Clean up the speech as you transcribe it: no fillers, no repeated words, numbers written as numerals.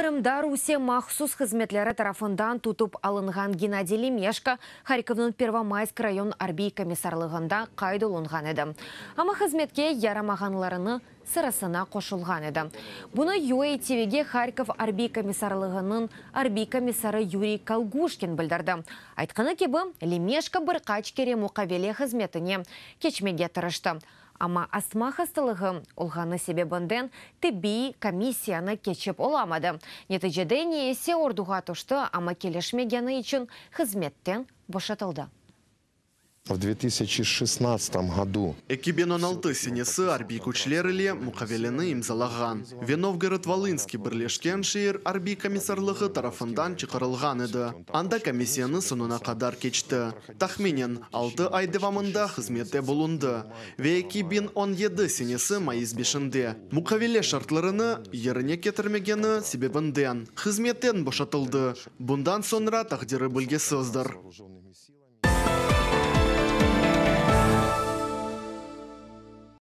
Qırımda Rusiye mahsus hızmetleri tarafından tutıp alınğan Gennadiy Lemeşko Harkovnıñ Pervomaysk rayon arbiy komissarlığında qayd olunğan edi. Amma hızmetke yaramağanlarnıñ sırasına qoşulğan edi. Bunı UA TVge Harkov arbiy komissarlığınıñ arbiy komissarı Yuriy Kolguşkin bildirdi. Aytqanı kibi, Lemeşko bir qaç kere muqavele hızmetine keçmege tırıştı. Amma astma hastalığı olğanı sebebinden tibbiy komissiyanı keçip olamadı. Neticede ne ise orduğa tüşti, amma kelişmegeni içün hızmetten boşatıldı. В 2016 году 2016 senesi arbiy küçler ile muqaveleni imzalağan ve Novgorod-Volınskiy birleşken şeer arbiy komissarlığı tarafından çıqarılğan edi. Anda komissiyanı soñuna qadar keçti. Tahminen 6 ay devamında hızmette bulundı. Ve 2017 senesi mayıs 5-nde muqavele şartlarını yerine ketirmegeni sebebinden hızmetten boşatıldı. Bundan soñra taqdiri belgisizdir. Вооруженными силами.